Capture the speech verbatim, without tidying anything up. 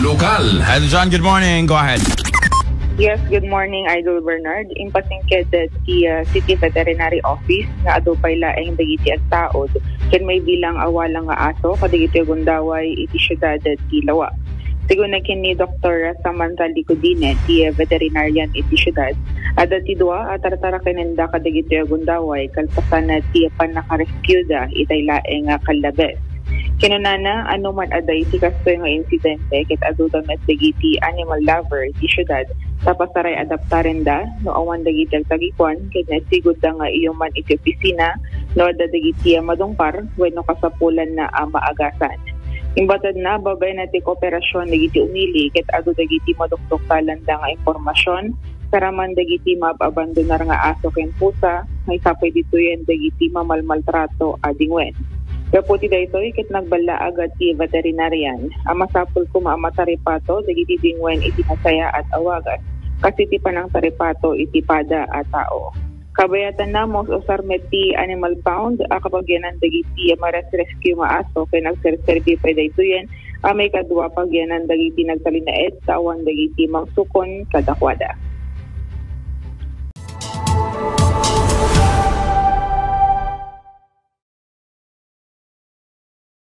Lokal. Hello, John. Good morning. Go ahead. Yes, good morning, Idol Bernard. Impasingked ti uh, City Veterinary Office nga adu pay laeng dagiti agtaud ken maibilang a walang nga aso kadagiti agundaway iti siudad ti Laua. Sigun na ken ni Doktor Samantha Licodine, ti uh, veterinarian iti siudad, adda ti dua a tartarakenenda kadagiti agundaway kalpasan ti pannakarescueda itay laeng nga kallabes. Kinunana, anuman adda iti kastoy nga insidente ket aduda met dagiti animal lover iti siudad ta pasaray adaptarenda no awan dagiti agtagikuan ket naisigudda nga iyoman iti opisina no adda dagiti madungpar wenno kasapulanna a maagasan. Imbatedna, babaen ti kooperasyon dagiti umili ket adu dagiti madukduktalanda nga impormasyon saraman dagiti maabandonar nga aso ken pusa nga isapuy ditoyen dagiti mamalmaltrato a dingwen. Gapu ti daytoy ket nagballaag ti veterinarian a masapul koma a mataripato dagiti dingwen iti nasayaat a wagas kas iti panangtaripato iti pada a tao. Kabayatanna, maus-usar met ti animal pound a kapagyanan dagiti mares-rescue nga aso ken agserserbi pay daytoyen a maikadua pagyanan dagiti nagtalinaed ta awan dagiti mangsukon kadakuada.